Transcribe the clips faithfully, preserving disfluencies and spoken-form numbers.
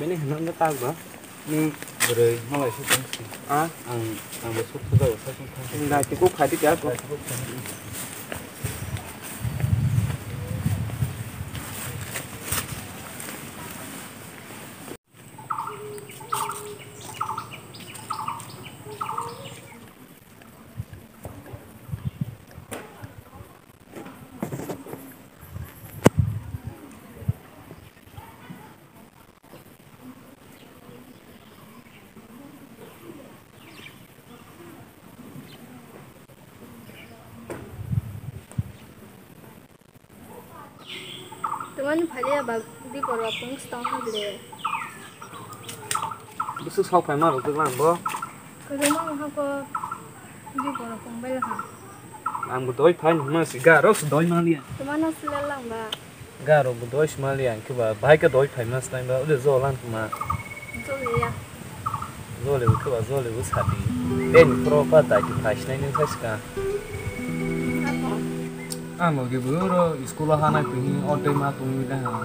Ini hwnna tak ba? Ni bwrwi malai suk tong si. Ah? Ang, ang bo suk thajao, sa suk thang. Nai, tiko phadi kya ko? Nai, tiko phadi. Tumani phaliya ba bipor wa pung stong ha ble. Bwswk sok phaima rwgwk lang bo. Kwbangma wngkha ko bipor wa pung bai ha. Ang bo doi phai hwnma si ga rok se doi maliya. Tumano sile lang ba. Ga rok bo doi si maliya ang khe ba bahai khe doi phaima snai ba ule jo lang ma. Joliya. Jole bo khe ba jole bo sati. Tei ni pro pa dai khe phai snai nung sai ska. Ako. Ang logi bwrwi ro school o hanai twi o tei ma tongwi da ha.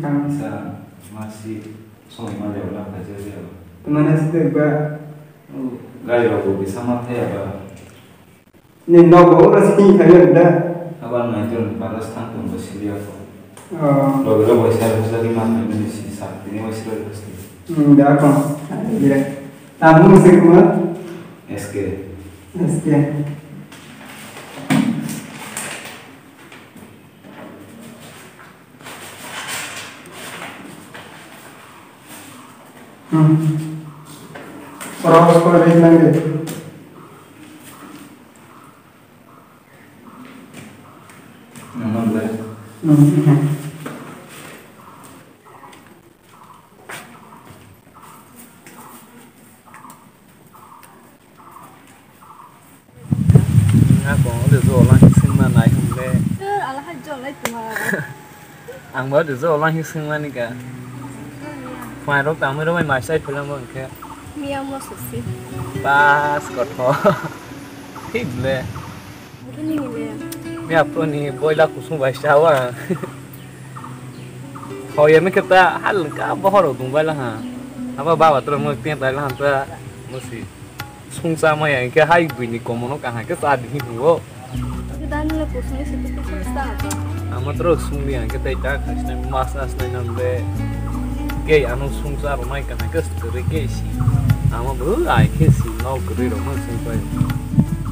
Tang. Sa masi soi ma le la ka je ya. Mana sih ba? Gai ro bo bisa ma thaya ba. Ni no bo ro sih thaya da. Aba nai jon paras thang tong bo siliya ko. Oh. Logi ro bo sa sa di ma ni si sa ni wa sila. Hmm, da ko. Dire. Tamu sih kuma? S K. S K. Hmm. Oro, oro, oro, oro. Nang nang dai. Hmm. Ako ode jo lang singma nai hum le. Ala hai jo lai tuma. Ang ba ode jo lang singma ni ka. Mai rok tamai rok mai mai sai philang bo hwnkhe. Miya mo susi. Pas kotho. Thik le. Bini ni le. Miya pro ni boila kusung bai sawa. Hoi ya mikhe ta hal ka bohor dung bai la ha. Aba baba tro mo tiya bai la ha ta. Musi. Sungsa maya hwnkhe hai buini komono kaham khe cha di hinwi o. Dani le kusungni siti kusung sa ata. Ama tro sungdi hwnkhe tei ta khasna mas asnai nam le. Kei ano sungsa rwnai kaham khe kwrwi kei si. Ama bo ai khe si nok kwrwi rok no sung pai.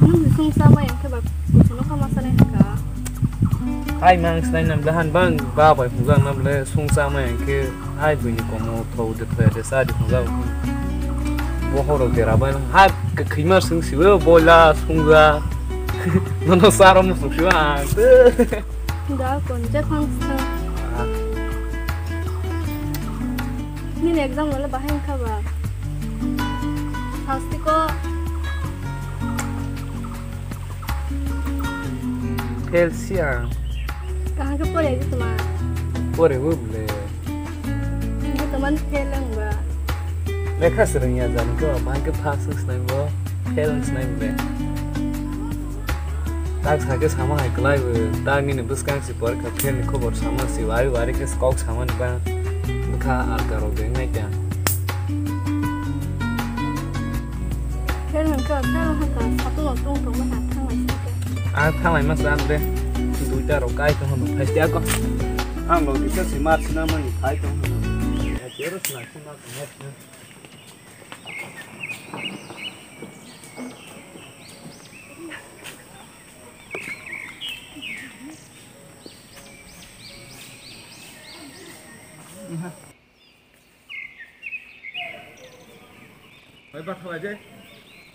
Nung sungsa maya hwnkhe ba kusungno kha ma sanai hwnkha. Hai mang snai nam le han bang ba bai hwnjak nam le sungsa maya hwnkhe. Ai buini komo thau de thaya de sa di thongjak. Bohoro dera bai ha kwkhwima swng sibo boila sungja. Nono saro mo swng sibo ang. Da konje phang sa. Nini exam wala bahai wngkha ba? Hastiko. Fail si ang. Kaham khe pore di tuma. Pore bo bole. Bo tuma fail ang ba. Lekha swrwng ya jani ko, bahai khe pass wng sinai bo, fail wng sinai bole. Tak sa khe sama hai kwlai bo, tak nini bwskang si porikha fail ni khobor sama si wari wari khe kok samani ba bwkha alka rok de wngnai kha. Khe nwng khe, khe nwng khe, satung rok tung tongma ha, thanglai sini khe. Ah, thanglai ma sa de. Duita rok kai tong hono, phai tia ko. Ang lo disa si mar sina mani phai tong hono. Ya, jero sina sina tong hono. Bai bathalai de.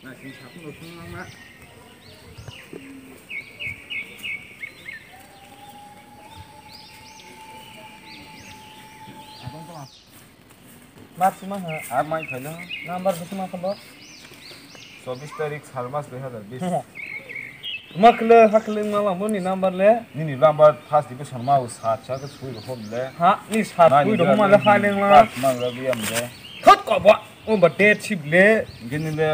Na sini sapung rok sung nang na. Abang to. Mar sima ha. A mai phaila. Number bisi ma khabo. Chobbish tarik, sar mas dui hazar bish. Makle hakle ma lang boni number le. Nini number first division ma u sat sa ke sui ro hom le. Ha, ni sat sui ro hom le ha leng la. First ma ga bi am le. Thot ko bo. O ba date sip le. Gini le.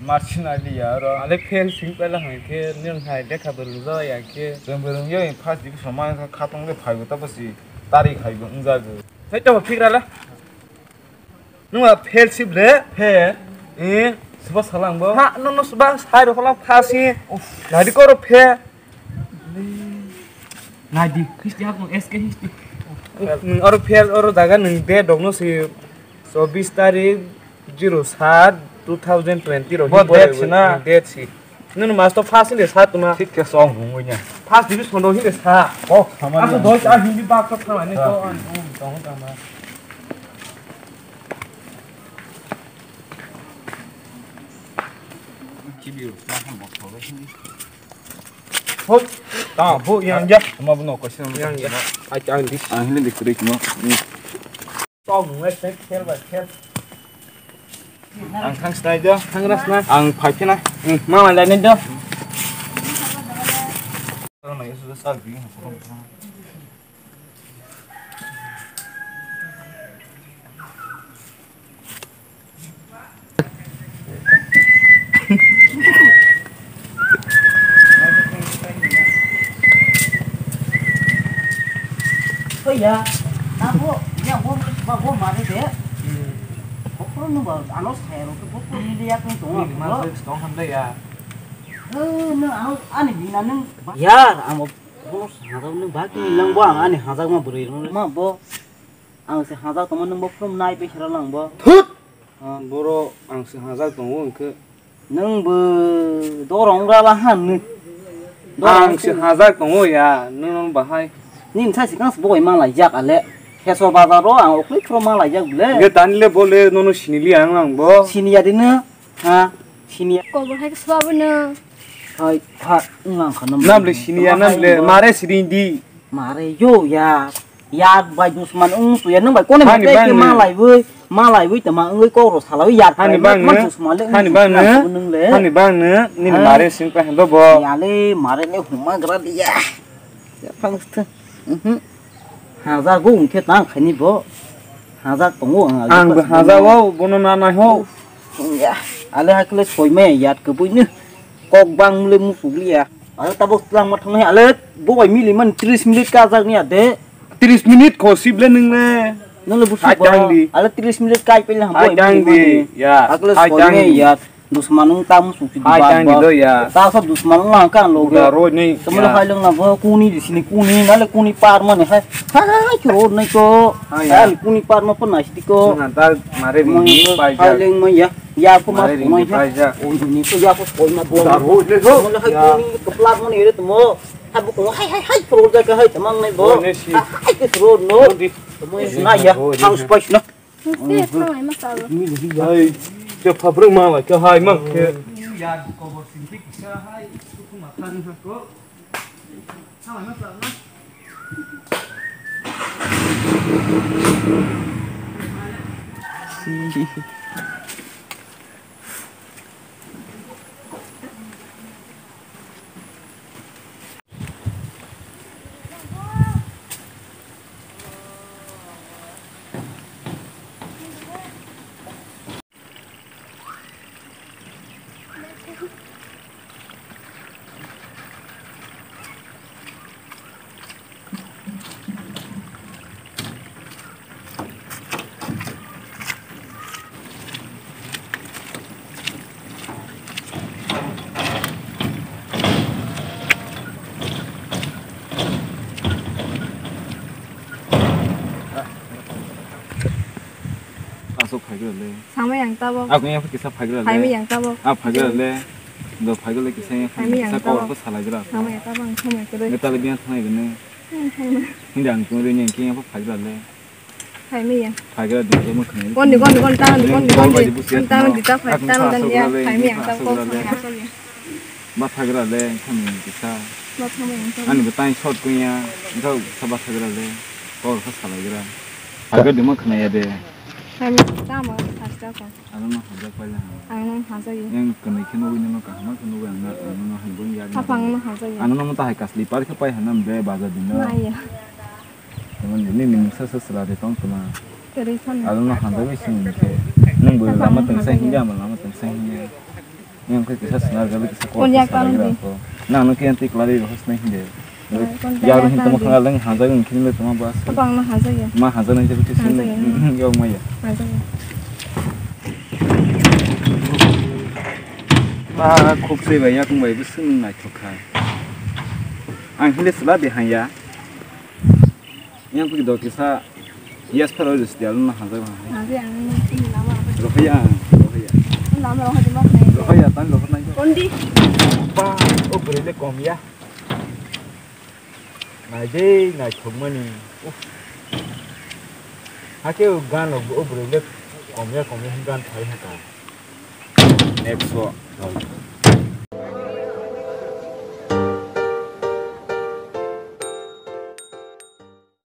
Marchin aliya oro. Ale fail sing pela hai khe, nwng hai lekha bo rwngja ya khe. Chwng bo rwngya, first division ma khatong le phaibo, ta bo si tari khaibo wngjago. Sai to phikra la. Nwng a fail sip le, fail. Eh, suba salang bo. Ha, no, no, suba sai ro khala phasi. Nadi koro fail. Nadi, history hakno S K history. Nwng oro fail, oro jaga nwng date rokno si chobbish tarik zero sat two thousand twenty rok. Bo date si na? Date si. Nwng mas to first hinde sa tuma. Thik khe song hungwi nya. First division do hinde sa. Kok sama. Aso doi a hindi bak to thama ni to an tong tama. Kibi ro sa han bok thore. Hoi, ta bo yang ya. Tuma bo no question yang ya. Ai ta ang di. Ang hile di krik no. Tong nung le khel ba khel. Ang thang snai do. Thang ras na. Ang phai phina. Ma ma lai ne do. Oya, abo, ya, bo, ba, bo, mare de. Kokro no ba, ano saya ro, bo, bo, ni ya, kung tong, ma, tong, tong, ham de ya. Eh, no, ano, ani bina nung. Ya, amo, bo, sa, no, ba, ki, lang, bo, ang, ani, hajak, ma, beri, no, ma, bo. Ang se hajak tongma nwng bo phrum nai bai sera lang bo. Thut! Ah. Boro ang se hajak tongo hwnkhe. Nwng bo dorong rala han nw. Ang se hajak tongo ya, nwng bahai. Nini sai sikang se boi ma laijak ale. Heso bazar ro ang okli phrum ma laijak bile. Ge tani le bole nono sinili ang lang bo. Siniya dino. Ha, siniya. Kobor hai swabo no. Hai, ha, ngang khano. Nam le siniya, nam le mare siring di. Mare yo ya. Ya bai dusman ung su ya nang bai kone bai ke malai bui, malai bui tama ung kok ro salai ya. Hani bang ne, hani bang ne, nini mare sing pa hendo bo. Ya le mare le huma gra di ya. Ya phang stu. Mhm. Hajak go hwnkhe tang khaini bo. Hajak tongo ang. Ang bo hajak o, bono nanai ho. Ya, ale hakle soimaya yat kwbui ni. Kok bang mule musuk liya. Ale tabok twlang ma thangnai ale bo bai mili man tris minute kajak ni ade. Tris minute kho sible nung le. Nung le busuk. Ale tris minute kai pele ham bo bai mili man. Ya. Hakle soimaya yat. Dusman wng tam suk si. Hai dusman tang di lo ya. Ta sa dusman wng lang kan lo. Uda roi nei. Tamo le hai leng na bo kuni di sini kuni na le kuni par mane hai. Hai hai ki rod nei ko. Hai kuni par ma pun nai sidi ko. Nang ta mare ring ni pai ja. Hai leng ma ya. Ya ko ma ko mai ja. O ni ko ya ko koi ma bo. Uda roi nei ko. Tamo le hai kuni ko plat mane ere tamo. Hai bo ko hai hai hai rod ja ka hai tamang nei bo. Hai ki rod no. Tamo na ya. Ang spai na. Hai, khe phabrwng ma lai khe hai mang khe. Asok phaigra le. Samai ang tabok. Ako yang kisa phaigra le. Phaimai ang tabok. Ah, phaigra le. Do phaigra le kisa yang kisa kok ko salai gra. Samai ang tabok, ang samai kede. Ngetale biang thanai gene. Hindi ang tungri ni kiyang phaigra le. Phaimaya. Phagra di mo khani. Kondi, kondi, kondi, tang di, kondi, kondi. Tang di, ta phai, tang dan dia. Phaimaya, tang ko, phaimaya, sorry. Ba phagra le, khani kisa. Ba phaimaya, sorry. Ani betai short kuya, engkau sa ba phagra le. Kor kha salai gra. Phagra di mo khani ya de. Phaimaya, tama, hasta ko. Ano no hajak paila. Ano no hajak ya. Yang kami kino wini no kahma kino wini no, ano no hai bon ya. Apa ano no hajak ya. Ano no mo ta hai kasli par khe pai hanam de baja dino. Naya. Teman ini nih mungsa seselah di tong tuma. Alo no handa bai sing ke. Nung bo lama tengsa hingga ama lama tengsa hingga. Yang khe kisa snar gali kisa kok Kon yak snar tang gali di. Ko. Nang no kiyan tik lari rohos nai hinde. Kon tang Yaru yak hin tang tamo di. Khanga leng hanjak wng khin le tamo bas. Abang no hanjak ya. Ma hanjak nai jago tisin. Hanjak ya. Yo maya. Hanjak ya. Ba khuk sei bai yak bai bwswng nai thok kha. Ang hile sla de hanya. Yang pagi do kisa yes pharo jis dia luna hanjak ma. Nanti ang ini ini nama apa? Rohaya, rohaya. Nama rohaya di mana? Rohaya tan rohaya nai. Kondi. Ba, o bwrwi le kom ya. Nai de nai thok mani. Uff. Hake o gan o bwrwi le kom ya kom ya gan thai haka. Next one.